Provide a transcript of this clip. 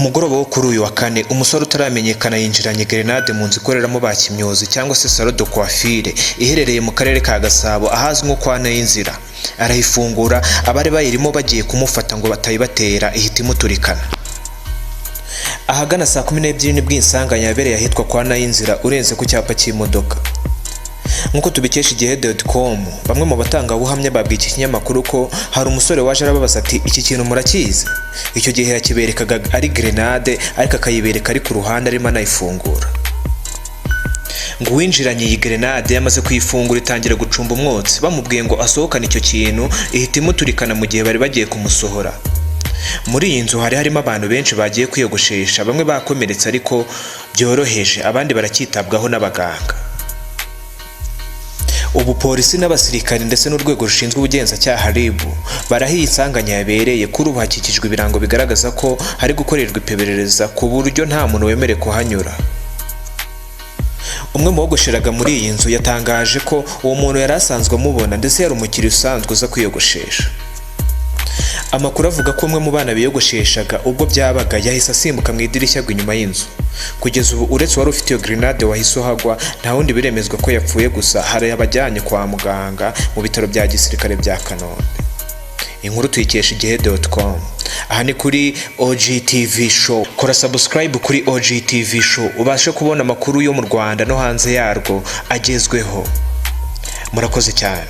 Ku mugoroba wo kuri uyu wa kane, umusore utaramenyekana yinjiranye gerenade mu nzu ikoreramo ba kimyozi cyangwa se salon de coiffure iherereye mu karere ka Gasabo ahazwi nko kwa Nayinzira, arayifungura. Abari bayirimo bagiye kumufata ngo batayibatera, ihita imuturikana. Ahagana saa 12 nibwo insanganya yabereye ahitwa kwa Nayinzira, urenze ku cyapa cy'imodoka. Nk'uko tubikesha igihe.com, bamwe mu batangabuhamya babwiye iki kinyamakuru ko hari umusore waje arababaza ati: "Iki kintu murakizi?" Icyo gihe yakiberekaga ari grenade, ariko akayibereka ari ku ruhande arimo anayifungura. Ngo uwinjiranye iyi grenade yamaze kuyifungura itangira gucumba umwotsi, bamubwiye ngo asohokane icyo kintu, ihita imuturikana mu gihe bari bagiye kumusohora. Muri iyi nzu hari harimo abantu benshi bagiye kwiyogoshesha, bamwe bakomeretse ariko byoroheje, abandi baracyitabwaho n'abaganga. Ubu polisi n'abasirikari ndetse n'urwego rushinzwe ubugenzacyaha RIB baraho iyi nsanganya yabereye. Kuri ubu hakikijwe ibirango bigaragaza ko hari gukorerwa iperereza, ku buryo nta muntu wemerewe kuhanyura. Umwe mu bogosheraga muri iyi nzu yatangaje ko uwo muntu yari asanzwe amubona, ndetse yari umukiriya usanzwe uza kwiyogoshesha. Amakuru avuga ko umwe mu bana biyogosheshaga ubwo byabaga yahise asimbuka mu idirishya agwa inyuma y'inzu. Kugeza ubu, uretse uwari ufite iyo grenade wahise uhagwa, nta wundi biremezwa ko yapfuye. Gusa hari abajyanye kwa muganga mu bitaro bya gisirikare bya Kanombe. Inkuru tuyikesha igihe.com. Aha ni kuri OGTV Show. Kora subscribe kuri OGTV Show ubashe kubona amakuru yo mu Rwanda no hanze yarwo agezweho. Murakoze cyane.